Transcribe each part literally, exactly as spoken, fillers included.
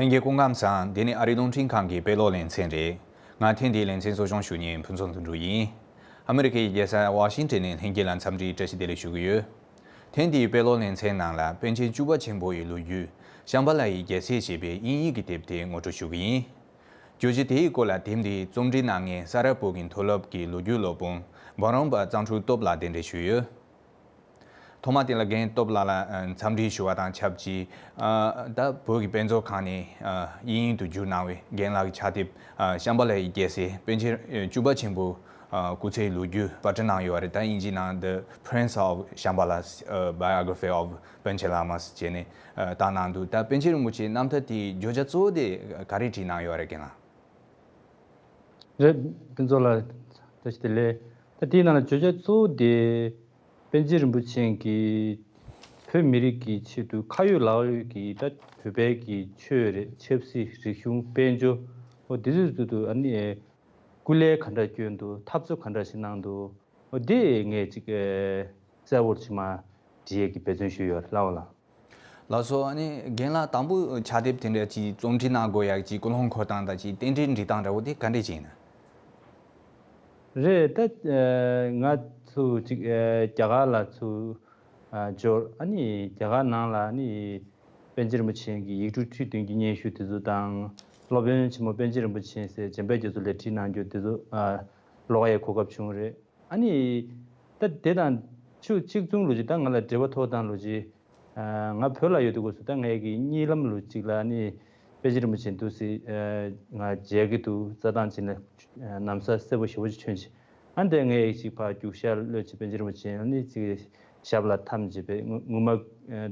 ལྷན་རྒྱས་སྐུ་ཁམས་བཟང་། འདི་ནི་ཨ་རིའི་རླུང་འཕྲིན་ཁང་གི་དཔེ་ཀློག་ལེ་ཚན་རེད། ང་ཐེངས་འདིའི་ལེ་ཚན་གཙོ་སྐྱོང་ཞུ་མཁན་ཕུན་ཚོགས་དོན་གྲུབ་ཡིན། ཨ་མི་རི་ཀའི་རྒྱལ་ས་ཝ་ཤིང་ཊོན་ནས་ལྷན་རྒྱས་ལ་འཚམས་འདྲིའི་བཀྲ་ཤིས་བདེ་ལེགས་ཞུ་གི་ཡོད། ཐེངས་འདིའི་དཔེ་ཀློག་ལེ་ཚན་ནང་ལ་པཎ་ཆེན་བཅུ་པ་ཆེན་པོ་ཡི་ལོ་རྒྱུས་ཤམྦྷ་ལ་ཡི་རྒྱལ་སྲས་ཞེས་པའི་དབྱིན་ཡིག་གི་དེབ་དེ་ངོ་སྤྲོད་ཞུ་གི་ཡིན། བརྗོད་གཞི་དེའི་སྐོར་ལ་དེབ་འདི་རྩོམ་སྒྲིག་གནང་མཁན་ས་རཱ་ཕུག་གི་མཐོ་སློབ་ཀྱི་ལོ་རྒྱུས་སློབ་དཔོན་འབུམ་རམས་པ་གཙང་ཕྲུག་སྟོབས་ལགས་གདན་འདྲེན་ཞུས་ཡོད། ཐོག་མ་དེ་ལ་རྒན་སྟོབས་ལགས་ལ་ཨ་འཚམས་འདྲི་ཞུ་བ་དང་ཆབས་ཅིག་ཨ་ད་བོད་ཀྱི་དཔེ་མཛོད་ཁང་ནས་ཨ་དབྱིན་ཡིག་ཏུ་བསྒྱུར་གནང་བའི་རྒན་ལགས་ཀྱི་ཕྱག་དེབ་ཨ་ཤམྦྷ་ལའི་རྒྱལ་སྲས་པཎ་ཆེན་བཅུ་པ་ཆེན་པོ་ཨ་སྐུ་ཚེའི་ལོ་རྒྱུས་པར་སྐྲུན་གནང་ཡོད་རེད། ད་དབྱིན་ཇིའི་ནང་The Prince of Shambhala, uh, Biography of Panchen Lamas ཞེས་ནས་ཨ་བཏང་གནང་འདུག་ད་པཎ་ཆེན་རིན་པོ་ཆེའི་རྣམ་ཐར་དེའི་བརྗོད་བྱ་གཙོ་བོ་དེ་ག་རེ་བྲིས་གནང་ཡོད་རེད་རྒན་ལགས། རེད། ཕུན་ཚོགས་ལགས་བཀྲ་ཤིས་བདེ་ལེགས། ད་དེའི་ནང་ལ་བརྗོད་བྱ་གཙོ་བོ་དེ་པཎ་ཆེན་རིན་པོ་ཆེ་གིས་བོད་མི་རིགས་ཀྱི་ཆེད་དུ་ཁ་ཡོད་ལག་ཡོད་ཀྱི་ད་བོད་པའི་གི་ཆོས་རེད། ཆབ་སྲིད། རིག་གཞུང་། དཔལ་འབྱོར། འོ་དེ་ཚོའི་ཚུལ་དུ་ཨ་ནི་སྐུ་ལས་ག་འདྲ་བསྐྱོན་འདུག་འཐབ་རྩོད་ག་འདྲ་ཞིག་གནང་འདུག་འོ་དེ་ངས་ཅིག་ཨེ་གསལ་བོར་ཅིག་མར་འབྲི་ཡས་ཀྱི་འབད་བརྩོན་ཞུས་ཡོད་རེད། ལགས་འོ་ལགས། ལགས་སོ། ཨ་ནི་རྒན་ལགས་དང་པོ་ཕྱག་དེབ་དེ་འདྲ་ཅིག་རྩོམ་སྒྲིག་གནང་དགོས་ཡག་ཅིག་ཀུན་སློང་འཁོར་སྟངས་དང་ཅིག་རྟེན་འབྲེལ་འགྲིག་སྟངས་འདྲ་བོ་དེ་ག་འདྲས་ཅིག་ཡིན་ན། རེད། ད་ཨ་ང་ཚོ་ཅིག་ཨ་རྒྱ་གར་ལ་ཚུར་ཨ་འབྱོར། ཨ་ནི་རྒྱ་གར་ནང་ལ་ཨ་ནི་པཎ་ཆེན་རིན་པོ་ཆེ་གི་ཡིག་འབྲུ་ཁྲི་བདུན་གྱི་སྙན་ཞུ་དེ་ཚོ་དང་། སློབ་དཔོན་ཆེན་མོ་པཎ་ཆེན་རིན་པོ་ཆེ་ཟེར་འཇམ་དཔལ་རྒྱ་མཚོ་ལགས་བྲིས་གནང་རྒྱུ་དེ་ཚོ་ཨ་ཀློག་ཡའི་གོ་སྐབས་བྱུང་རེད། ཨ་ནི་ད་དེ་དང་ཆུ་གཅིག་མཚུངས་ལོ་ཅིག་ད་ང་ལ་འབྲེལ་བ་ཐོགས་སྟངས་ལོ་ཅིག་ཨ་ང་བོད་ལ་ཡོད་དུས་སྐབས་སུ་ད་ངའི་གི་གཉིད་ལམ་ལོ་ཅིག་ལ་ནི་པཎ་ཆེན་རིན་པོ་ཆེ་འདུག་སེ་ཨ་ང་མཇལ་གི་འདུག་རྩྭ་ཐང་ཅིག་ནས་ཨ་ན་བཟའ་སེར་པོ་ཞེ་པོ་ཅིག་གྱོན་བྱས། ཨ་འདས་ངས་ཅིག་ཕར་རྒྱུག་ཤར་གློད་བྱས་པཎ་ཆེན་རིན་པོ་ཆེ་ཨ་ནི་ཅིག་ཞབས་ལ་འཐམས་བྱས་པས། ངོ་མ་ཨ་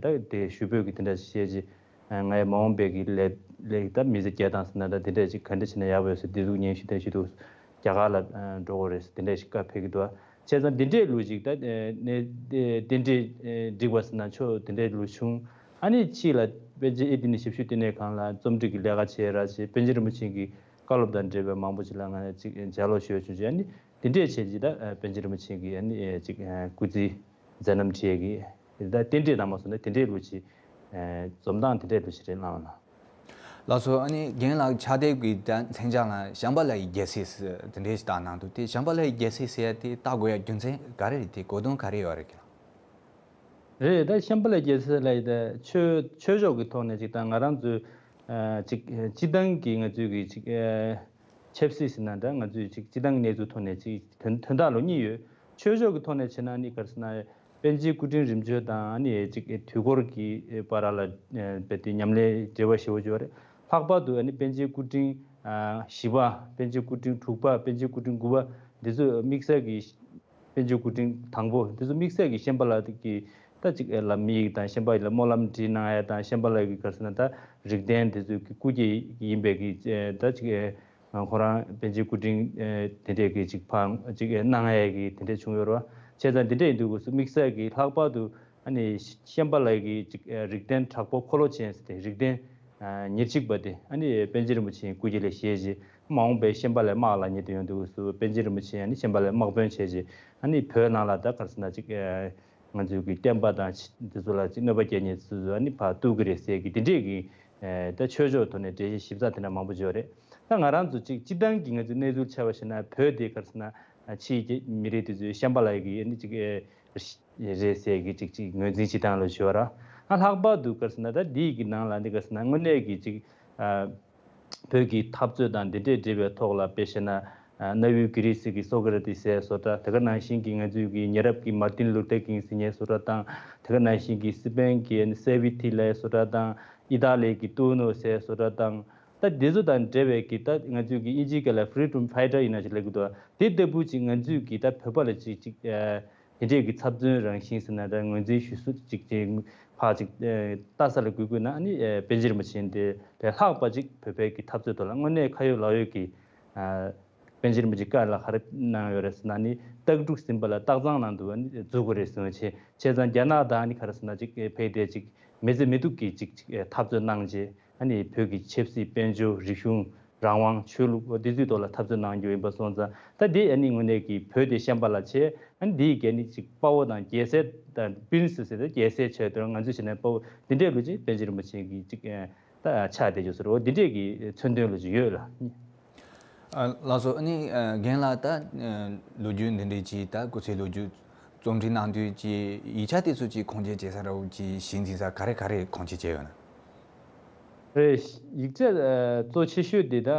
ད་དེ་ཞུ་འབོད་ཀྱི་དེ་འདྲ་ཞིག་བྱས་རྗེས་ཨ་ངའི་མ་འོངས་པའི་གི་ལས་ལས་ད་མི་ཚེ་སྐྱེལ་སྟངས་ཟེར་ན་ད་དེ་འདྲ་ཅིག་ག་འདྲ་བྱས་ན་ཡག་པོ་ཡོད་ཟེར་དེ་ཟུག་སྙན་ཞུ་དེ་ཞུ་འདུག་རྒྱ་གར་ལ་ཨ་འགྲོ་དགོས་རེད་ཟེར་དེ་འདྲ་ཞིག་བཀའ་ཕེབས་ཀྱི་འདུག་བྱས་ཙང་འདི་འདྲས་ལུགས་ཅིག་ད་ཨ་ནས་ཨ་དེ་འདྲས་ཨ་འགྲིག་པ་ཟེར་ན་ཆོག་དེ་འདྲས་ལུགས་བྱུང་། ཨ་ནི་ཕྱིས་ལ་པཎ་ཆེན་ཨེ་ཏི་ནི་ཞབས་ཞུ་ལྟེ་གནས་ཁང་ལ་རྩོམ་སྒྲིག་གི་ལས་ཀ་བྱས་ར་བྱས། པཎ་ཆེན་རིན་པོ་ཆེ་གི་བཀའ་སློབ་དང་འབྲེལ་བའི་མང་པོ་ཅིག་ལ་ང་ཅིག་ལྗགས་ཀློག་ཞུ་བ་བྱུང་རྗེས། ཨ་ནི་དེ་འདྲས་བྱས་རྗེས་ད་ཨ་པཎ་ཆེན་རིན་པོ་ཆེ་གི་ཨ་ནི་ཨ་ཅིག་ཨ་སྐུ་ཚེའི་མཛད་རྣམ་བྲིས་ཡས་ཀྱི་ད་རྟེན་འབྲེལ་དང་མ་སོང་ན་དེ་འདྲས་ལུགས་ཅིག་ཨ་འཛོམས་སྟངས་དེ་འདྲས་ལུགས་ཅིག་རེད། ལགས་འོ་ལགས། ལགས་སོ། ཨ་ནི་རྒན་ལགས་ཕྱག་དེབ་ཀྱི་ད་མཚན་བྱང་ལ་ཤམྦྷ་ལའི་རྒྱལ་སྲས་ཟེར་དེ་འདྲས་ཞིག་བཏགས་གནང་འདུག་དེ་ཤམྦྷ་ལའི་རྒྱལ་སྲས་ཟེར་ཡ་དེ་བཏགས་དགོས་ཡ་རྒྱུ་མཚན་ག་རེ་རེད། དེ་གོ་དོན་ག་རེ་ཡོད་རེད་རྒན་ལགས། རེད། ད་ཤམྦྷ་ལའི་རྒྱལ་སྲས་ལབ་ཡ་ད་ཆོས་ཆོས་ཕྱོགས་ཀྱི་ཐོག་ནས་ཅིག་ད་ང་རང་ཚོའི་ཨ་ཅིག་སྤྱི་བཏང་གི་ང་ཚོའི་གི་ཅིག་ཨ་ཆབ་སྲིད་ཟེར་ན་འདྲ། ང་ཚོའི་ཅིག་སྤྱི་བཏང་གི་གནས་ཚུལ་ཐོག་ནས་ཅིག་དོན་དོན་དག་ལོ་གཉིས་ཡོད། ཆོས་ཕྱོགས་ཀྱི་ཐོག་ནས་བྱས་ན་ནི་ག་རེ་ཟེར་ན། པཎ་ཆེན་སྐུ་ཕྲེང་རིམ་བྱོན་དང་ཨ་ནི་ཅིག་དུས་འཁོར་གྱི་བར་ལ་ཨ་རྦད་དེ་ཉམས་ལེན་འབྲེལ་བ་ཞེ་པོ་ཅིག་ཡོད་རེད། ལྷག་པར་དུ་ཨ་ནི་པཎ་ཆེན་སྐུ་ཕྲེང་ཨ་བཞི་པ། པཎ་ཆེན་སྐུ་ཕྲེང་དྲུག་པ། པཎ་ཆེན་སྐུ་ཕྲེང་དགུ་པ། འདི་ཚོ་དམིགས་བསལ་གྱི་པཎ་ཆེན་སྐུ་ཕྲེང་དང་པོ། འདི་ཚོ་དམིགས་བསལ་གྱི་ཤམྦྷ་ལ་གྱི་ད་ཅིག་ལ་མི་ཡིག་དང་ཤམྦྷ་ལ་སྨོན་ལམ་བྲིས་གནང་ཡ་དང་། ཤམྦྷ་ལ་གི་ག་རེ་ཟེར་ན་ད་རིགས་ལྡན་འདི་ཚོ་གི་སྐུ་སྐྱེ་ཡིན་པའི་གི་ད་ཅིག་ཨ་ཁོ་རང་པཎ་ཆེན་སྐུ་ཕྲེང་ཨ་དེ་འདྲས་ཀྱི་ཅིག་ཕར་ཅིག་ཨ་གནང་ཡས་ཀྱི་དེ་འདྲས་བྱུང་ཡོད་རེད་བ། བྱས་ཙང་དེ་འདྲས་ཡིན་དུས་སྐབས་སུ་དམིགས་བསལ་གྱི་ལྷག་པར་དུ་ཨ་ནི་ཤམྦྷ་ལ་གི་ཅིག་ཨ་རིགས་ལྡན་དྲག་པོ་འཁོར་ལོ་ཅན་ཟེར་ཏེ་རིགས་ལྡན་ཨ་ཉེར་གཅིག་པ་དེ་ཨ་ནི་པཎ་ཆེན་རིན་པོ་ཆེའི་སྐུ་སྐྱེ་ལ་བཞེས་རྗེས། མ་འོངས་པའི་ཤམྦྷ་ལའི་དམག་ལ་ཉེ་དུ་ཡོང་དུས་སྐབས་སུ་པཎ་ཆེན་རིན་པོ་ཆེ་ཨ་ནི་ཤམྦྷ་ལའི་དམག་དཔོན་བྱས་རྗེས། ཨ་ནི་བོད་ནང་ལ་ད་ག་རེ་ཟེར་ན་ཅིག་ཨ་ང་ཚོའི་གི་བསྟན་པ་དང་འདི་ཚོ་ལ་ཅིག་གནོད་པ་བསྐྱལ་མཁན་ཚོ་ཨ་ནི་ཕར་གཏུག་གི་རེད་ཟེར་གི་དེ་འདྲས་ཀྱི་ཨ་ད་ཆོས་ཕྱོགས་ཐོག་ནས་འགྲེལ་བཤད་ཞིབ་ཚགས་དེ་འདྲ་མང་པོ་བྱས་པ་རེད། ད་ང་རང་ཚོ་ཅིག་སྤྱི་བཏང་གི་ང་ཚོའི་གནས་ཚུལ་ཆ་བ་ཞིག་ན་བོད་དེ་ག་རེ་ཟེར་ན་ཕྱིའི་མི་རིགས་དེ་ཚོའི་ཤམྦྷ་ལ་གི་ཨ་ནི་ཅིག་ཨ་རེད་ཟེར་གི་ཅིག་ཅིག་ངོས་འཛིན་བྱེད་སྟངས་ལ་ཞུ་བ་ར། ཨ་ལྷག་པར་དུ་ག་རེ་ཟེར་ན་ད་འདི་གི་ནང་ལ་འདི་ག་རེ་ཟེར་ན་དངོས་གནས་ཀྱི་ཅིག་ཨ་བོད་ཀྱི་འཐབ་རྩོད་དང་འདི་འདྲས་འབྲེལ་བའི་ཐོག་ལ་དཔེ་བཤད་ན། ཨ་གནའ་བོའི་གྷི་རི་སི་གི་སོ་ཀ་ར་ཏི་ཟེར་བཟོ་གྲྭ། དེ་ག་ནང་བཞིན་གྱི་ང་ཚོའི་གི་ཉེ་རབས་ཀྱི་མར་ཏིན་ལུ་ཐར་ཀིང་ཟེར་མཁན་བཟོ་གྲྭ་དང་། དེ་ག་ནང་བཞིན་གྱི་སི་པན་གྱི་སེ་བི་ཐི་ལའི་བཟོ་གྲྭ་དང་། ཨི་ཏཱ་ལི་གི་ཏུ་ནོ་ཟེར་བཟོ་གྲྭ་དང་། ད་འདི་ཚོ་དང་འབྲེལ་བའི་གི་ད་ང་ཚོའི་གི་དབྱིན་ཇིའི་སྐད་ལ་ཕི་རི་ཌམ་ཕའི་ཊར་ཡིན་ན་ཞིག་ལབ་ཀྱི་འདུག་དེ་ལྟ་བུ་ཅིག་ང་ཚོའི་གི་ད་བོད་པ་ལ་ཅིག་ཅིག་ཨ། དེ་འདྲས་ཀྱི་ཚབ་མཚོན་རང་བཞིན་ཟེར་ན་འདྲ། ངོས་འཛིན་ཞུ་སྲོལ་ཅིག་ཅིག་ཕར་ཅིག་ཨ་ལྟ་ས་ལ་དགོས་དགོས་ན་ཨ་ནི་ཨ་པཎ་ཆེན་རིན་པོ་ཆེ་འདི་ལས་ལྷག་པ་ཅིག་བོད་པའི་གི་འཐབ་རྩོད་ཐོག་ལ་དངོས་གནས་ཁ་ཡོད་ལག་ཡོད་ཀྱི་ཨ་པཎ་ཆེན་རིན་པོ་ཆེ་བཀའ་ལ་ག་རེ་གནང་ཡོད་རེད་ཟེར་ན་ནི། སྟག་ཕྲུག་ཟིན་པ་ལ་སྟག་ཚང་ནང་དུ་ཨ་ནི་འཛུལ་དགོས་རེད་ཟེར་བ་བྱས། བྱས་ཙང་རྒྱ་ནག་དང་ཨ་ནི་ག་རེ་ཟེར་ན་ཅིག་ཨ་ཕལ་ཏེ་ཅིག་མི་ཚེ་མི་སྡུག་གི་ཅིག་ཅིག་ཨ་འཐབ་རྩོད་གནང་རྗེས། ཨ་ནི་བོད་ཀྱི་ཆབ་སྲིད། དཔལ་འབྱོར། རིག་གཞུང་། རང་དབང་། ཆོས་ལུགས། འོ་འདི་ཚོའི་ཐོག་ལ་འཐབ་རྩོད་གནང་རྒྱུ་ཡིན་པ་སོང་ཙང་། ད་འདི་ཨ་ནི་དངོས་གནས་ཀྱི་བོད་དེ་ཤམྦྷ་ལ་བྱས། ཨ་ནི་འདིའི་གི་ཨ་ནི་ཅིག་དཔའ་བོ་དང་རྒྱལ་སྲས་དང་པྲིན་སི་ཟེར་ཏེ་རྒྱལ་སྲས་བྱས་དོན་ང་ཚོས་བྱས་ན་དཔའ་བོ་འདི་འདྲས་ལུགས་ཅིག་པཎ་ཆེན་རིན་པོ་ཆེ་གི་ཅིག་ཨ་ ད་ཆགས་བསྡད་ཡོད་ཟེར་བ་འདི་འདྲས་ཀྱི་མཚོན་དོན་ལོ་ཅིག་ཡོད་ལ། ཨ་ལགས་སོ། ཨ་ནི་ཨ་རྒན་ལགས་ད་ཨ་ལོ་རྒྱུས་འདི་འདྲས་ཀྱི་ད་སྐུ་ཚེ་ལོ་རྒྱུས་རྩོམ་བྲིས་གནང་དུས་ཀྱི་ཡིག་ཆ་དེ་ཚོ་ཀྱི་ཁུངས་སྐྱེལ་བྱེད་ས་འདྲ་བོ་ཀྱི་གཞི་འཛིན་ས་ག་རེ་ག་རེ་ཁུངས་སྐྱེལ་བྱས་ཡོད་ན། རེད། ཡིག་ཆ་ཨ་གཙོ་ཆེ་ཤོས་དེ་ད་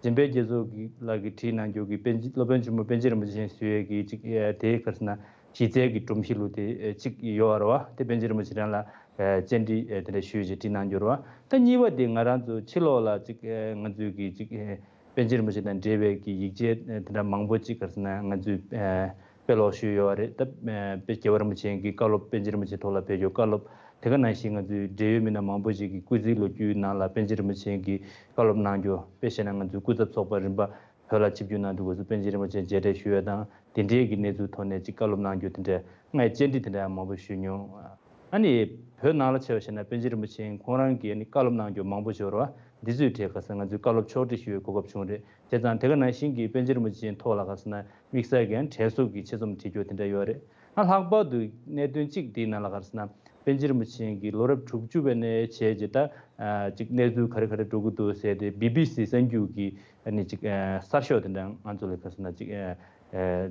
འཇམ་དཔལ་རྒྱ་མཚོ་གི་ལགས་ཀྱིས་བྲིས་གནང་རྒྱུ་གི་པཎ་ཆེན་སློབ་དཔོན་ཆེན་པོ་པཎ་ཆེན་རིན་པོ་ཆེས་བཟོས་ཡས་ཀྱི་ཅིག་ཨ་དེའི་ག་རེ་ཟེར་ན་གཞི་རྩའི་གི་སྒྲོམ་གཞི་ལུགས་དེ་ཨ་ཅིག་ཡོད་རེད་བ། དེ་པཎ་ཆེན་རིན་པོ་ཆེ་རང་ལ་ཨ་བཅར་འདྲི་ཨ་དེ་འདྲ་ཞུས་བྱས་བྲིས་གནང་རྒྱུ་རེད་བ། ད་གཉིས་པ་དེ་ང་རང་ཚོ་ཕྱི་ལོགས་ལ་ཅིག་ཨ་ང་ཚོའི་གི་ཅིག་ཨ་པཎ་ཆེན་རིན་པོ་ཆེ་དང་འབྲེལ་བའི་གི་ཡིག་ཆ་ཨ་དེ་འདྲ་མང་པོ་ཅིག་ག་རེ་ཟེར་ན་ང་ཚོས་ཨ་དཔེ་ཀློག་ཞུས་ཡོད་རེད། ད་ཨ་དཔེ་རྒྱལ་བ་རིན་པོ་ཆེ་གི་བཀའ་སློབ་པཎ་ཆེན་རིན་པོ་ཆེའི་ཐོག་ལ་ཕེབས་རྒྱུ་བཀའ་སློབ། དེ་ག་ནང་བཞིན་ང་ཚོའི་འབྲེལ་ཡོད་མི་སྣ་མང་པོ་ཞིག་གིས་སྐུ་ཚེའི་ལོ་རྒྱུས་ནང་ལ་པཎ་ཆེན་རིན་པོ་ཆེ་གི་བཀའ་སློབ་གནང་རྒྱུ། དཔེ་བཤད་ན་ང་ཚོའི་སྐུ་ཚབ་ཚོགས་པ་རིམ་པ་བོད་ལ་ཆིབས་བསྒྱུར་གནང་དུས་སྐབས་སུ་པཎ་ཆེན་རིན་པོ་ཆེ་མཇལ་འཕྲད་ཞུ་ཡས་དང་དེ་འབྲེལ་གྱི་གནས་ཚུལ་ཐོག་ནས་ཅིག་བཀའ་སློབ་གནང་རྒྱུ་དེ་འདྲ་ངས་བཅར་འདྲི་དེ་འདྲ་ཡང་མང་པོ་ཞུས་མྱོང་། ཨ་ནི་བོད་ནང་ལ་བྱས་པ་བྱས་ན་པཎ་ཆེན་རིན་པོ་ཆེ་ཁོང་རང་གིས་ཨ་ནི་བཀའ་སློབ་གནང་རྒྱུ་མང་པོ་ཞིག་ཡོད་རེད་བ། འདི་ཚོའི་གྲས་ག་རེ་ཟེར་ན་ང་ཚོས་བཀའ་སློབ་ཕྱོགས་སྒྲིག་ཞུ་བའི་གོ་སྐབས་བྱུང་རེད། བྱས་ཙང་དེ་ག་ནང་བཞིན་གྱི་པཎ་ཆེན་རིན་པོ་ཆེའི་ཐོག་ལ་ག་རེ་ཟེར་ན་དམིགས་བསལ་གྱི་ཡང་དྲན་གསོ་གི་ཆེད་རྩོམ་བྲིས་རྒྱུ་དེ་འདྲ་ཡོད་རེད། ཨ་ལྷག་པར་དུ་གནད་དོན་གཅིག་དེའི་ནང་ལ་ག་རེ་ཟེར་ན་པཎ་ཆེན་རིན་པོ་ཆེ་གིས་ལོ་རབས་དྲུག་ཅུ་པའི་ནས་བྱས་རྗེས་ད་ཨ་ཅིག་གནས་ཚུལ་ག་རེ་ག་རེ་འགྲོ་གི་འདུག་ཟེར་ཏེ་བི་བི་སི་གསར་འགྱུར་གྱི་ཨ་ནི་ཅིག་ཨ་གསར་ཤོག་དེ་འདྲ་ང་ཚོ་ལ་ག་རེ་ཟེར་ན་ཅིག་ཨ་ཨ་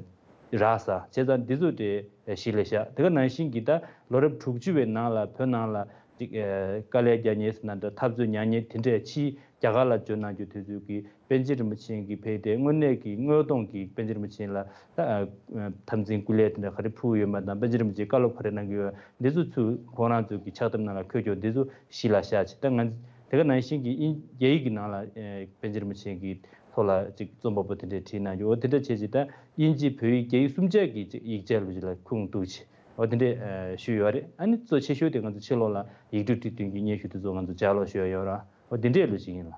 རག་ས། བྱས་ཙང་འདི་ཚོ་དེ་གཞི་ལ་བཞག་དེ་ག་ནང་བཞིན་གྱི་ད་ལོ་རབས་དྲུག་ཅུ་པའི་ནང་ལ་བོད་ནང་ལ་ཅིག་ཨ་དཀའ་ལས་རྒྱག་མཁན་ཟེར་ན་འདྲ་འཐབ་རྩོད་མྱངས་མཁན་དེ་འདྲས་ཕྱིའི་རྒྱ་གར་ལ་འབྱོར་གནང་རྒྱུ་དུས་ཚོད་ཀྱི་པཎ་ཆེན་རིན་པོ་ཆེ་གིས་ཕེབས་ཏེ་དངོས་གནས་ཀྱི་དངོས་གཏོང་གིས་པཎ་ཆེན་རིན་པོ་ཆེ་ལ་ད་ཨ་འཐབ་འཛིང་སྐུ་ལས་དེ་འདྲ་ག་རེ་ཕུལ་ཡོད་མེད་དང་པཎ་ཆེན་རིན་པོ་ཆེས་བཀའ་སློབ་ག་རེ་གནང་གི་ཡོད་འདི་ཚོ་ཚུར་ཁོང་རང་ཚོ་གི་ཕྱག་དེབ་ནང་ལ་འཁོད་རྒྱུ་འདི་ཚོ་གཞི་ལ་བཞག་བྱས་ད་ང་དེ་ག་ནང་བཞིན་གྱི་དབྱིན་རྒྱ་ཡིག་གི་ནང་ལ་ཨེ་པཎ་ཆེན་རིན་པོ་ཆེ་གི་ཐོག་ལ་ཅིག་རྩོམ་པ་པོ་དེ་འདྲས་བྲིས་གནང་རྒྱུ་འོ་དེ་འདྲ་བྱས་བྱས་ད་དབྱིན་ཇི་བོད་ཡིག་རྒྱ་ཡིག་གསུམ་ཆར་གྱི་ཅིག་ཡིག་ཆ་ལུགས་ཅིག་ལ་ཁུངས་གཏུགས་བྱས་འོ་དེ་འདྲས་ཨེ་ཞུས་ཡོད་རེད། ཨ་ནི་གཙོ་ཆེ་ཤོས་དེ་ང་ཚོ་ཕྱི་ལོགས་ལ་ཡིག་འབྲུ་ཁྲིད་སྟོན་གྱི་སྙན་ཞུ་དེ་ཚོ་ང་ཚོ་ལྗགས་ཀློག་ཞུས་ཡོད་རེད། འོ་དེ་འདྲས་ལོ་ཅིག་ཡིན་ལ།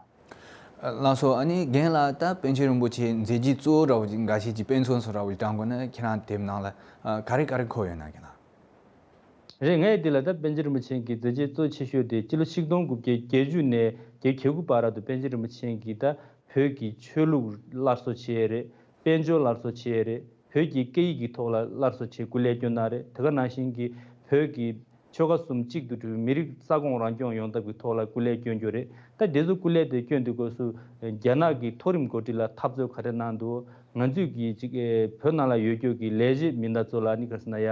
ལགས་སོ། ཨ་ནི་རྒན་ལགས་ད་པཎ་ཆེན་རིན་པོ་ཆེའི་མཛད་རྗེས་གཙོ་བོ་འདྲ་བོ་ཅིག་འགའ་ཤས་ཀྱིས་དཔེ་མཚོན་སོགས་འདྲ་བོ་ཅིག་དྲངས་དགོས་ན་ཁྱེད་རང་དེབ་ནང་ལ་ཨ་ག་རེ་ག་རེ་འཁོད་ཡོད་ན་རྒན་ལགས། རེད། ངས་འདི་ལ་ད་པཎ་ཆེན་རིན་པོ་ཆེ་གི་མཛད་རྗེས་གཙོ་ཆེ་ཤོས་དེ་སྤྱི་ལོ་ཆིག་སྟོང་དགུ་བརྒྱ་བརྒྱད་ཅུ་ནས་བརྒྱད་ཅུ་གྱ་དགུ་བར་དུ་པཎ་ཆེན་རིན་པོ་ཆེ་གིས་ད་བོད་ཀྱི་ཆོས་ལུགས་སླར་གསོ་བྱས་རེད། དཔལ་འབྱོར་སླར་གསོ་བྱས་རེད། བོད་ཀྱི་སྐད་ཡིག་གི་ཐོག་ལ་སླར་གསོ་བྱེད་སྐུ་ལས་བསྐྱོན་གནང་རེད། དེ་ག་ནང་བཞིན་གྱི་བོད་ཀྱི་ཆོལ་ཁ་གསུམ་གཅིག་ཏུ་འགྲིལ་བའི་མི་རིགས་ས་ཁོངས་རང་སྐྱོང་ཡོང་ཐབས་ཀྱི་ཐོག་ལ་སྐུ་ལས་བསྐྱོན་རྒྱུ་རེད། ད་དེ་ཚོ་སྐུ་ལས་དེ་བསྐྱོན་དུས་སྐབས་སུ་རྒྱ་ནག་གི་མཐོ་རིམ་འགོ་ཁྲིད་ལ་འཐབ་རྩོད་ག་རེ་གནང་འདུག་ང་ཚོས་ཀྱི་ཅིག་ཨེ་བོད་ནང་ལ་ཡོད་རྒྱུ་གི་ལས་བྱེད་མི་སྣ་ཚོ་ལ་ནི་ག་རེ་ཟེར་ན་ཡ་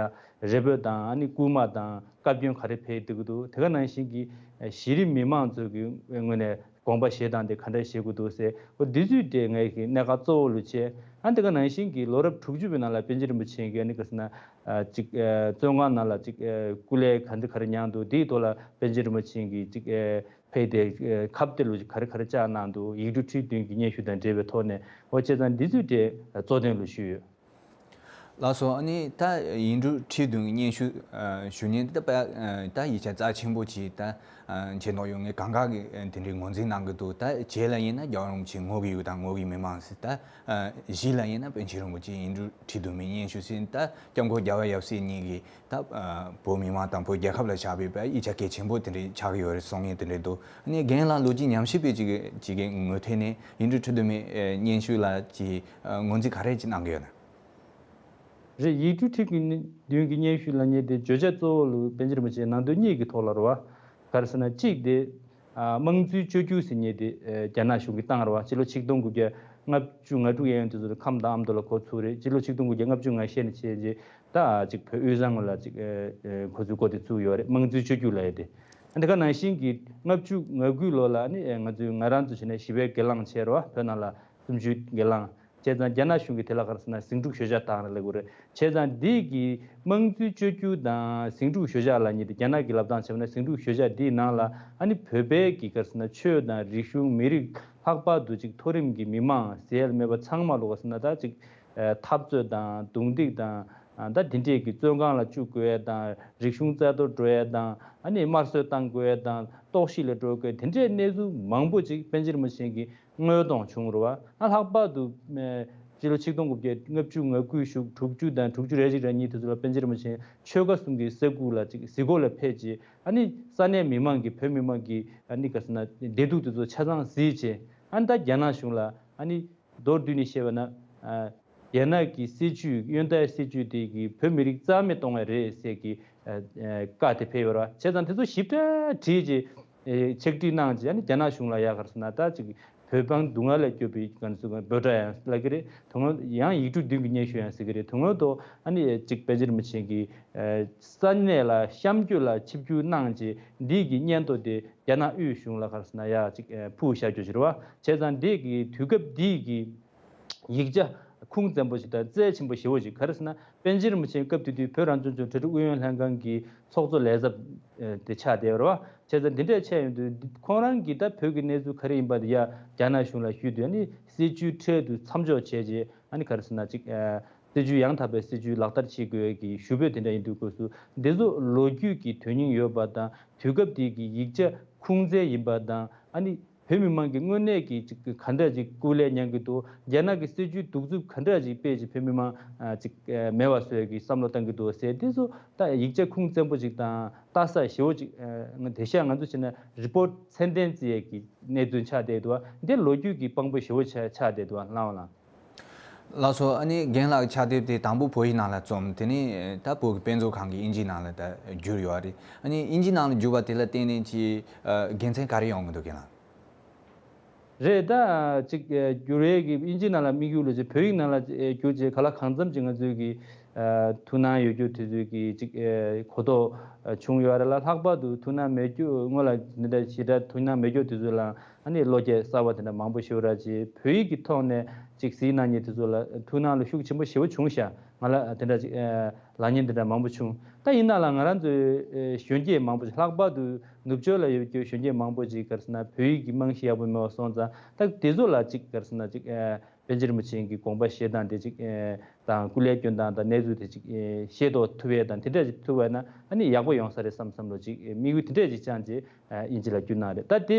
རེ་འབོད་དང་ཨ་ནི་སྐུལ་མ་དང་བཀའ་བཀྱོན་ག་རེ་ཕེབས་བསྡད་ཀྱི་འདུག་དེ་ག་ནང་བཞིན་གྱི་ཨེ་གཞི་རིམ་མི་མང་ཚོ་གི་ངོས་ནས་དགོངས་པ་བཞེས་སྟངས་དེ་ག་འདྲ་བྱེད་དགོས་འདུག་ཟེར། འོ་འདི་ཚོའི་གྲས་ངའི་གི་གནད་འགག་གཙོ་བོ་ལོ་བྱས། ཨ་འདི་ག་ནང་བཞིན་གྱི་ལོ་རབས་དྲུག་ཅུ་པའི་ནང་ལ་པཎ་ཆེན་རིན་པོ་ཆེ་གིས་ཨ་ནི་ག་རེ་ཟེར་ན་ཨ་ཅིག་ཨ་བཙོན་ཁང་ནང་ལ་ཅིག་ཨ་སྐུ་ལས་ག་འདྲ་ག་རེ་མྱངས་འདུག་དེའི་ཐོག་ལ་པཎ་ཆེན་རིན་པོ་ཆེ་གིས་ཅིག་ཨ་ཕེབས་ཏེ་ཨ་ཁ་གཏད་ལོ་ག་རེ་ག་རེ་བཅག་གནང་འདུག་ཡིག་འབྲུ་ཁྲིད་སྟོན་གྱི་སྙན་ཞུ་དང་འབྲེལ་བའི་ཐོག་ནས། འོ་བྱས་ཙང་འདི་ཚོའི་གྲས་གཙོ་དོན་ལོ་ཞུས་ཡོད། ལགས་སོ། ཨ་ནི་ད་ཡིག་འབྲུ་ཁྲིད་སྟོན་གྱི་སྙན་ཞུ་ཨ་ཞུ་མཁན་འདི་ད་ད་ཡིག་ཆ་རྩ་ཆེན་པོ་ཅིག་ད་ཨ་མཁྱེན་རྟོགས་ཡོད་མཁན་གང་ག་གིས་ཨ་དེ་འདྲའི་ངོས་འཛིན་གནང་གི་འདུག་ད་བྱས་ལ་ཡིན་ན་རྒྱལ་བ་རིན་པོ་ཆེ་ངོ་གི་ཡུལ་དང་ངོ་གི་མི་མང་ཟེར། ད་ཨ་བཞི་ལ་ཡིན་ན་པཎ་ཆེན་རིན་པོ་ཆེ་ཡིག་འབྲུ་ཁྲིད་སྟོན་མའི་སྙན་ཞུ་ཟེར། ད་སྐྱབས་མགོན་རྒྱལ་བ་ཡབ་སྲས་གཉིས་ཀྱིས་ད་ཨ་བོད་མི་མང་དང་བོད་རྒྱལ་ཁབ་ལ་བཞག་པའི་ཡིག་ཆ་གལ་ཆེན་པོ་དེ་འདྲ་ཆགས་ཀྱི་ཡོད་རེད་གསུང་མཁན་དེ་འདྲ་འདུག་ཨ་ནི་རྒན་ལགས་ལོ་རྒྱུས་ཉམས་ཞིབ་པ་ཅིག་ཅིག་གི་ངོས་ཐད་ནས་ཡིག་འབྲུ་ཁྲིད་སྟོན་མའི་ཨ་སྙན་ཞུ་ལ་ཅིག་ཨ་ངོས་འཛིན་ག་རེ་ཅིག་གནང་གི་ཡོད་ན། རེད། ཡིག་འབྲུ་ཁྲིད་ཀྱི་མདུན་གྱི་སྙན་ཞུ་ལབ་མཁན་དེ་བརྗོད་བྱ་གཙོ་བོ་ལ་པཎ་ཆེན་རིན་པོ་ཆེའི་ནང་དོན་གཉིས་ཀྱི་ཐོག་ལ་རེད་བ། ག་རེ་ཟེར་ན་གཅིག་དེ་ཨ་དམངས་གཙོའི་བཅོས་བསྒྱུར་ཟེར་མཁན་དེ་ཨ་རྒྱ་ནག་གཞུང་གིས་བཏང་རེད་བ། ཕྱི་ལོ་ཆིག་སྟོང་དགུ་བརྒྱ་ལྔ་བཅུ་ང་དྲུག་ཡན་དུས་ཚོད་ལ་ཁམས་དང་ཨ་མདོ་ལ་འགོ་ཚུགས་རེད། ཕྱི་ལོ་ཆིག་སྟོང་དགུ་བརྒྱ་ལྔ་བཅུ་ང་བཞི་ནས་བྱས་རྗེས་ད་ཅིག་བོད་དབུས་གཙང་ངོས་ལ་ཅིག་ཨ་ཨ་འགོ་ཚུགས་འགོ་དེ་ཚུགས་ཡོད་རེད། དམངས་གཙོའི་བཅོས་བསྒྱུར་ལབ་ཡས་དེ། ཨ་དེ་ག་ནང་བཞིན་གྱི་ལྔ་བཅུ་ང་དགུའི་ལོ་ལ་ནི་ཨ་ང་ཚོའི་ང་རང་ཚོ་བྱས་ན་ཞི་བའི་སྒེར་ལངས་བྱས་རེད་བ། བོད་ནང་ལ་གསུམ་བཅུའི་སྒེར་ལངས། བྱས་ཙང་རྒྱ་ནག་གཞུང་གིས་དེ་ལ་ག་རེ་ཟེར་ན་ཟིང་འཁྲུག་ཞོད་འཇགས་བཏང་རེད་ལབ་དགོས་རེད། བྱས་ཙང་འདི་གི་དམངས་གཙོའི་བཅོས་བསྒྱུར་དང་ཟིང་འཁྲུག་ཞོད་འཇགས་ལབ་མཁན་དེ་རྒྱ་ནག་གི་ལབ་སྟངས་བྱས་པ་ན་ཟིང་འཁྲུག་ཞོད་འཇགས་འདིའི་ནང་ལ་ཨ་ནི་བོད་པའི་གི་ག་རེ་ཟེར་ན་ཆོས་དང་རིག་གཞུང་མི་རིགས་ལྷག་པར་དུ་ཅིག་མཐོ་རིམ་གྱི་མི་མང་ཟེར་ཡ་ལ་མེད་པ་ཚང་མ་ལོ་ག་རེ་ཟེར་ན་ད་ཅིག་ཨ་འཐབ་རྩོད་དང་རྡུང་རྡེག་དང་ཨ་ད་དེ་འདྲས་ཀྱི་བཙོན་ཁང་ལ་བཅུག་དགོས་ཡ་དང་རིག་གཞུང་རྩ་གཏོར་འགྲོ་ཡ་དང་ཨ་ནི་དམར་གསོད་བཏང་དགོས་ཡ་དང་ལྟོགས་ཤི་ལ་འགྲོ་དགོས་དེ་འདྲས་གནས་ཚུལ་མང་པོ་ཅིག་པཎ་ཆེན་རིན་པོ་ཆེ་གིས་དངོས་གཏོང་བྱུང་རེད་བ། ཨ་ལྷག་པར་དུ་ཨ་སྤྱི་ལོ་ཆིག་སྟོང་དགུ་བརྒྱ་ལྔ་བཅུ་ང་དགུའི་གཞུག་དྲུག་ཅུ་དང་དྲུག་ཅུ་རེ་གཅིག་རེ་གཉིས་དུས་ཚོད་ལ་པཎ་ཆེན་རིན་པོ་ཆེ་ཆོལ་ཁ་གསུམ་གྱི་ས་ཁུལ་ལ་ཅིག་གཟིགས་སྐོར་ལ་ཕེབས་རྗེས་ཨ་ནི་ས་གནས་མི་མང་གིས་བོད་མི་མང་གི་ཨ་ནི་ག་རེ་ཟེར་ན་བདེ་སྡུག་དེ་ཚོ་ཆ་ཚང་གཟིགས་རྗེས་ཨ་ནི་ད་རྒྱ་ནག་གཞུང་ལ་ཨ་ནི་མདོར་བསྡུས་ནས་བཤད་པ་ན་ཨ་རྒྱ་ནག་གི་སྲིད་ཇུས་གཡོན་ཐལ་སྲིད་ཇུས་དེ་གིས་བོད་མི་རིགས་རྩ་མེད་གཏོང་བ་རེད་ཟེར་གི་ཨ་ཨ་བཀའ་དེ་ཕེབས་ཡོད་རེད་བ། བྱས་ཙང་དེ་ཚོ་ཞིབ་ཕྲ་བྲིས་རྗེས། ཨེ་ཕྱག་བྲིས་གནང་རྗེས་ཨ་ནི་རྒྱ་ནག་གཞུང་ལ་ཡ་ག་རེ་ཟེར་ན་ད་ཅིག་བོད་འབངས་སྡུག་བསྔལ་ལས་སྐྱོབ་པའི་ག་རེ་ཟེར་དགོས་འབོད་སྒྲ་ཡང་སླེབས་ཀྱི་རེད། དོན་དངོས་ཡང་ཡིག་འབྲུ་བདུན་གྱི་སྙན་ཞུ་ཡང་ཟེར་གྱི་རེད། དོན་དངོས་ཐོག་ཨ་ནི་ཅིག་པཎ་ཆེན་རིན་པོ་ཆེ་གིས་ས་གནས་ལ་གཤམ་བསྐྱོད་ལ་ཆིབས་བསྒྱུར་གནང་རྗེས་འདི་གི་སྙན་ཐོ་དེ་རྒྱ་ནག་དབུས་གཞུང་ལ་ག་རེ་ཟེར་ན་ཡ་ཅིག་ཕུལ་བཞག་རྒྱུ་ཞིག་རེད་བ། བྱས་ཙང་འདི་གི་དུས་སྐབས་འདི་གི་ཡིག་ཆ་ཁུངས་བཙན་པོ་ཞིག་དང་རྩལ་ཆེན་པོ་ཞེ་བོ་ཞིག་ག་རེ་ཟེར་ན་པཎ་ཆེན་རིན་པོ་ཆེ་སྐབས་དེ་དུས་བོད་རང་སྐྱོང་ལྗོངས་གྲོས་ཚོགས་ཨུ་ཡོན་ལྷན་ཁང་གི་ཚོགས་གཙོ་ལས་ཚབ་དེ་ཆགས་བསྡད་ཡོད་རེད་བ། བྱས་ཙང་འདི་འདྲས་བྱས་ཡོང་དུས་ཁོང་རང་གིས་ད་བོད་ཀྱི་གནས་ཚུལ་ག་རེ་ཡིན་པ་དེ་ཡ་རྒྱ་ནག་གཞུང་ལ་ཞུས་དུས་ཨ་ནི་སྲིད་བྱུས་འཕྲལ་དུ་མཚམས་འཇོག་བྱས་རྗེས་ཨ་ནི་ག་རེ་ཟེར་ན་ཅིག་སྲིད་བྱུས་ཡང་དག་པའི་སྲིད་བྱུས་ལག་བསྟར་བྱེད་དགོས་ཀྱི་ཞུ་འབོད་དེ་འདྲ་ཡིན་དུས་སྐབས་སུ་འདི་ཚོ་ལོ་རྒྱུས་ཀྱི་དོན་སྙིང་ཡོད་པ་དང་དུས་སྐབས་དེ་གི་ཡིག་ཆ་ཁུངས་བཙན་ཡིན་པ་དང་ཨ་ནི་བོད་མི་མང་གི་དངོས་གནས་ཀྱི་ཅིག་ག་འདྲ་ཅིག་སྐུ་ལས་མྱངས་ཀྱི་འདུག་རྒྱ་ནག་གི་སྲིད་བྱུས་གདུག་རྩུབ་ག་འདྲ་ཅིག་སྤེལ་ཅིག་བོད་མི་མང་ཅིག་མེད་པ་བཟོ་ཡ་གི་བསམ་བློ་བཏང་གི་འདུག་ཟེར་དེ་ཚོ་ད་ཡིག་ཆ་ཁུངས་བཙན་པོ་ཅིག་དང་ལྟ་ས་ཞེ་བོ་ཅིག་དེ་ཤ་ང་ཚོ་བྱས་ན་རི་པོར་ཊི་ཚད་ལྡན་བརྩི་ཡ་གི་གནད་དོན་ཆགས་བསྡད་འདུག་འདི་ལོ་རྒྱུས་ཀྱི་དཔང་པོ་ཞེ་བོ་ཆགས་ཆགས་བསྡད་འདུག་ལགས་འོང་ལགས། ལགས་སོ། ཨ་ནི་རྒན་ལགས་ཕྱག་དེབ་དེ་དང་པོ་བོད་ཡིག་ནང་ལ་རྩོམ། དེ་ནས་ད་བོད་ཀྱི་དཔེ་མཛོད་ཁང་གིས་དབྱིན་ཇིའི་ནང་ལ་ད་བསྒྱུར་ཡོད་རེད། ཨ་ནི་དབྱིན་ཇིའི་ནང་ལ་བསྒྱུར་བ་དེ་ལ་བརྟེན་ནས་ཀྱི་དགེ་མཚན་ག་རེ་ཡོང་གི་འདུག་རྒན་ལགས། རེད་ད། ཅིག་བསྒྱུར་བའི་གི་དབྱིན་ཇིའི་ནང་ལ་དམིགས་ཡུལ་ལ་ཅིག་བོད་ཡིག་ནང་ལ་བསྒྱུར་རྗེས་ག་ལ་གང་འཚམ་ཅིག་ང་ཚོའི་གི་ཐུགས་སྣང་ཡོད་རྒྱུ་དེ་ཚོའི་གི་ཅིག་གོ་རྟོགས་བྱུང་ཡོད་རེད་ལ། ལྷག་པར་དུ་ཐུགས་སྣང་མེད་རྒྱུ་སྔོན་ལ་འདི་འདྲ་ཞེ་དྲག་ཐུགས་སྣང་མེད་རྒྱུ་དེ་ཚོ་ལ། ཨ་ནི་བློ་སྐྱེད་གསར་བ་དེ་འདྲ་མང་པོ་ཞིག་ར་ཅིག་བོད་ཡིག་གི་ཐོག་ནས་ཅིག་གཟིགས་གནང་མཁན་དེ་ཚོ་ལ་ཐུགས་སྣང་ལ་ཤུགས་ཆེན་པོ་ཞེ་པོ་བྱུང་ཤག་ང་ལ་དེ་འདྲ་ཅིག་ཨ་ལབ་མཁན་དེ་འདྲ་མང་པོ་བྱུང་། ད་ཡིན་ན་ལ་ང་རང་ཚོའི་ཨ་གཞོན་སྐྱེས་མང་པོ་ཞིག་ལྷག་པར་དུ་ནུབ་ཕྱོགས་ལ་ཡོད་རྒྱུ་གཞོན་སྐྱེས་མང་པོ་ཅིག་ག་རེ་ཟེར་ན་བོད་ཡིག་གི་རྨང་གཞི་ཡག་པོ་མེད་པ་སོང་ཙང་ད་དེ་ཚོ་ལ་ཅིག་ག་རེ་ཟེར་ན་ཅིག་ཨ་པཎ་ཆེན་རིན་པོ་ཆེ་གི་དགོངས་པ་བཞེས་སྟངས་དེ་ཅིག་ཨ་དང་སྐུ་ལས་སྐྱོན་སྟངས་དང་གནས་ཚུལ་དེ་ཅིག་ཨ་ཤེས་རྟོགས་ཐུབ་ཡས་དང་དེ་འདྲ་ཅིག་ཐུབ་པ་ན་ཨ་ནི་ཡག་པོ་ཡོང་ས་རེད་བསམ་བསམ་བློ་ཅིག་ཨ་དམིགས་ཡུལ་དེ་འདྲ་ཅིག་བཅངས་རྗེས། ཨ་དབྱིན་ཇི་ལ་བསྒྱུར་གནང་རེད། ད་དེ་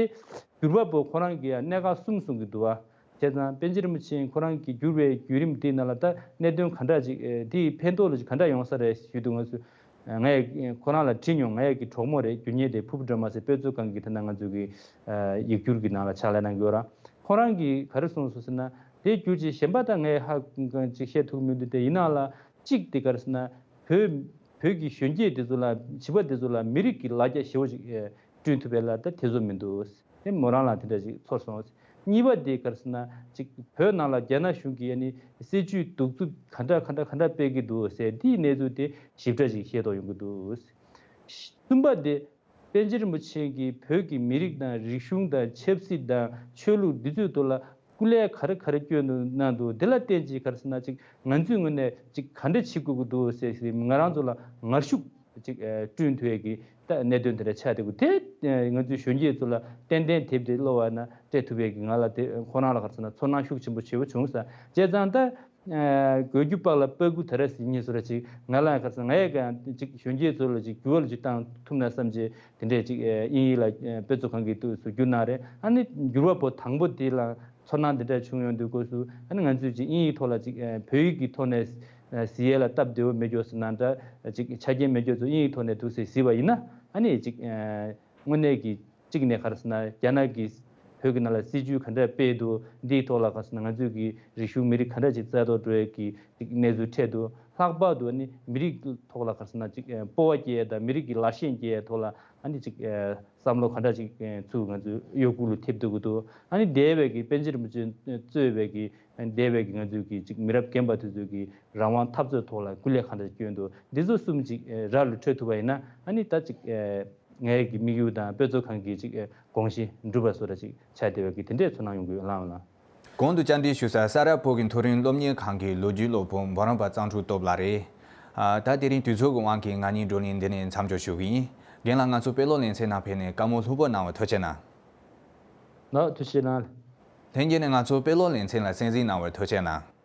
བསྒྱུར་བ་པོ་ཁོ་རང་གིས་ཡང་གནད་འགག་གསུམ་གསུང་གི་འདུག་བ། བྱས་ཙང་པཎ་ཆེན་རིན་པོ་ཆེ་ཁོ་རང་གིས་བསྒྱུར་བའི་བརྒྱུད་རིམ་དེའི་ནང་ལ་ད་གནད་དོན་ག་འདྲ་ཅིག་ཨེ་དེའི་ཕན་ཐོགས་ལ་ཅིག་ག་འདྲ་ཡོང་ས་རེད་ཞུས་དུས་ང་ཚོས་ཨ་ངས་ཁོ་རང་ལ་དྲིས་མྱོང་། ངའི་གི་གྲོགས་མོ་རེད། རྒྱུ་ཉེ་དེ་ཕུར་བུ་སྒྲོལ་མ་ཟེར་དཔེ་མཛོད་ཁང་གི་དེ་ན་ང་ཚོའི་གི་ཨ་ཡིག་སྒྱུར་གི་ནང་ལ་ཕྱག་ལས་གནང་གི་ཡོད་ར། ཁོ་རང་གིས་ག་རེ་གསུངས་སོང་ཟེར་ན་དེ་བསྒྱུར་ཅིག་གཞན་པ་ད་ངས་ཧ་ཅིག་བཤད་ཐུབ་མི་འདུག་དེ་ཡིན་ན་ལ་གཅིག་དེ་ག་རེ་ཟེར་ན་བོད་བོད་ཀྱི་གཞོན་སྐྱེས་དེ་ཚོ་ལ་བྱིས་པ་དེ་ཚོ་ལ་མི་རིགས་ཀྱི་ལ་རྒྱ་ཞེ་བོ་ཅིག་ཨེ་བསྐྲུན་ཐུབ་པའི་ལ་ད་དེ་ཚོ་མི་འདུག་དེ་མོ་རང་ལ་དེ་འདྲ་ཞིག་ཚོར་སོང་། གཉིས་པ་དེ་ག་རེ་ཟེར་ན་ཅིག་བོད་ནང་ལ་རྒྱ་ནག་གཞུང་གིས་ཨ་ནི་སྲིད་བྱུས་གདུག་རྩུབ་ག་འདྲ་ག་འདྲ་ག་འདྲ་སྤེལ་གྱི་འདུག་ཟེར་དེའི་གནས་ཚུལ་དེ་ཞིབ་ཕྲ་ཞིག་ཤེས་རྟོགས་ཡོང་གི་འདུག་གསུམ་པ་དེ་པཎ་ཆེན་རིན་པོ་ཆེ་གིས་བོད་ཀྱི་མི་རིགས་དང་རིག་གཞུང་དང་ཆབ་སྲིད་དང་ཆོས་ལུགས་འདི་ཚོའི་ཐོག་ལ་སྐུ་ལས་ག་རེ་ག་རེ་བསྐྱོན་འདུག་གནང་འདུག་དེ་ལ་བརྟེན་ཅིག་ག་རེ་ཟེར་ན་ཅིག་ང་ཚོའི་ངོས་ནས་ཅིག་ག་འདྲ་བྱེད་དགོས་ཀྱི་འདུག་ཟེར་ཟེར་ང་རང་ཚོ་ལ་ངར་ཤུགས་ཅིག་ཨ་བསྐྲུན་ཐུབ་ཡས་ཀྱི་ད་གནད་དོན་དེ་འདྲ་ཆགས་བསྡད་ཀྱི་དེ་ཨ་ང་ཚོའི་གཞོན་སྐྱེས་ཚོ་ལ་ཏན་ཏན་དེབ་དེ་ཀློག་པ་ན་སྤྲད་ཐུབ་ཡས་ཀྱི་ང་ལ་དེ་ཁོ་རང་ལ་ག་རེ་ཟེར་ན་ཚོར་སྣང་ཤུགས་ཆེན་པོ་ཞེ་པོ་བྱུང་ས། བྱས་ཙང་ད་ཨ་གོས་རྒྱུ་པགས་ལ་པགས་ཀུ་དེ་འདྲ་ཟེར་མཁན་བཟོ་འདྲ་ཅིག་ང་ལ་ག་རེ་ཟེར་ན་ང་ཡས་ཀྱང་ཅིག་གཞོན་སྐྱེས་ཚོ་ལ་ཅིག་འགྱུར་བ་ལ་ཅིག་བཏང་ཐུབ་ན་བསམ་བྱས་དེ་འདྲས་ཅིག་ཨ་དབྱིན་ཡིག་ལ་ཨ་དཔེ་མཛོད་ཁང་གི་དུས་སུ་བསྒྱུར་གནང་རེད། ཨ་ནི་འགྱུར་བ་པོ་དང་པོ་དེ་ལ་ཚོར་སྣང་འདི་འདྲ་བྱུང་ཡོང་དུས་སྐབས་སུ་ཨ་ནི་ང་ཚོས་ཅིག་དབྱིན་ཡིག་ཐོག་ལ་ཅིག་ཨ་བོད་ཡིག་གི་ཐོག་ནས་ཨ་གཟིགས་ཡས་ལ་སྟབས་བདེ་བོ་མེད་རྒྱུ་ཟེར་ན་འདྲ་ཅིག་ཆ་རྐྱེན་མེད་རྒྱུ་ཚོ་དབྱིན་ཡིག་ཐོག་ནས་འདུག་སེ་གཟིགས་པ་ཡིན་ན་ཨ་ནི་ཅིག་ཨ་དངོས་གནས་ཀྱི་གཅིག་ནས་ག་རེ་ཟེར་ན་རྒྱ་ནག་གིས་བོད་ཀྱི་ནང་ལ་སྲིད་བྱུས་ག་འདྲ་སྤེལ་འདུག་འདིའི་ཐོག་ལ་ག་རེ་ཟེར་ན་ང་ཚོས་ཀྱི་རིག་གཞུང་མི་རིགས་ག་འདྲ་ཅིག་རྩ་གཏོར་འགྲོ་ཡས་ཀྱི་ཅིག་གནས་ཚུལ་འཕྲད་འདུག་ལྷག་པར་དུ་ཨ་ནི་མི་རིགས་ཐོག་ལ་ག་རེ་ཟེར་ན་ཅིག་ཨ་སྤོབས་པ་སྐྱེ་ཡས་དང་མི་རིགས་ཀྱི་ལ་ཞེན་སྐྱེ་ཡས་ཐོག་ལ་ཨ་ནི་ཅིག་ཨ་བསམ་བློ་ག་འདྲ་ཅིག་ཨ་ཚུར་ང་ཚོས་གཡོ་འགུལ་ལ་ཐེབས་སྡོད་ཀྱི་འདུག་ཨ་ནི་འདས་པའི་གི་པཎ་ཆེན་རིན་པོ་ཆེ་གཙོས་པའི་གི་འདས་པའི་གི་ང་ཚོའི་གི་ཅིག་མི་རབས་རྒན་པ་དེ་ཚོའི་གི་རང་དབང་འཐབ་རྩོད་ཐོག་ལ་སྐུ་ལས་ག་འདྲ་བསྐྱོན་འདུག་འདི་ཚོ་གསུམ་ཅིག་ཨ་ར་ལུ་འཕྲོད་ཐུབ་པ་ཡིན་ན་ཨ་ནི་ད་ཅིག་ཨ་ངའི་གི་དམིགས་ཡུལ་དང་དཔེ་མཛོད་ཁང་གི་ཅིག་ཨ་དགོངས་གཞི་འགྲུབ་པ་བཟོ་འདྲ་ཅིག་ཆགས་བསྡད་པའི་གི་དེ་འདྲའི་ཚོར་སྣང་ཡོང་གི་ཡོད་ལགས་འོང་ལགས། གོང་དུ་བཅར་འདྲི་ཞུ་ས་ས་རཱ་བོད་ཀྱི་མཐོ་རིམ་སློབ་གཉེར་ཁང་གི་ལོ་རྒྱུས་སློབ་དཔོན་འབུམ་རམས་པ་གཙང་ཕྲུག་སྟོབས་ལགས་རེད། ཨ་ད་དེ་རིང་དུས་ཚོད་ཀྱི་དབང་གིས་ང་གཉིས་བགྲོ་གླེང་འདི་ནས་མཚམས་འཇོག་ཞུ་གི་ཡིན། རྒན་ལགས་ང་ཚོ་དཔེ་ཀློག་ལེ་ཚན་ནང་ཕེབས་ནས་བཀའ་མོལ་ལྷུག་པོ་གནང་བར་ཐུགས་རྗེ་གནང་། ལགས་ཐུགས་རྗེ་གནང་། ལྷན་རྒྱས་ནས་ང་ཚོ་དཔེ་ཀློག་ལེ་ཚན་ལ་གསན་གཟིགས་གནང་བར་ཐུགས་རྗེ་གནང་།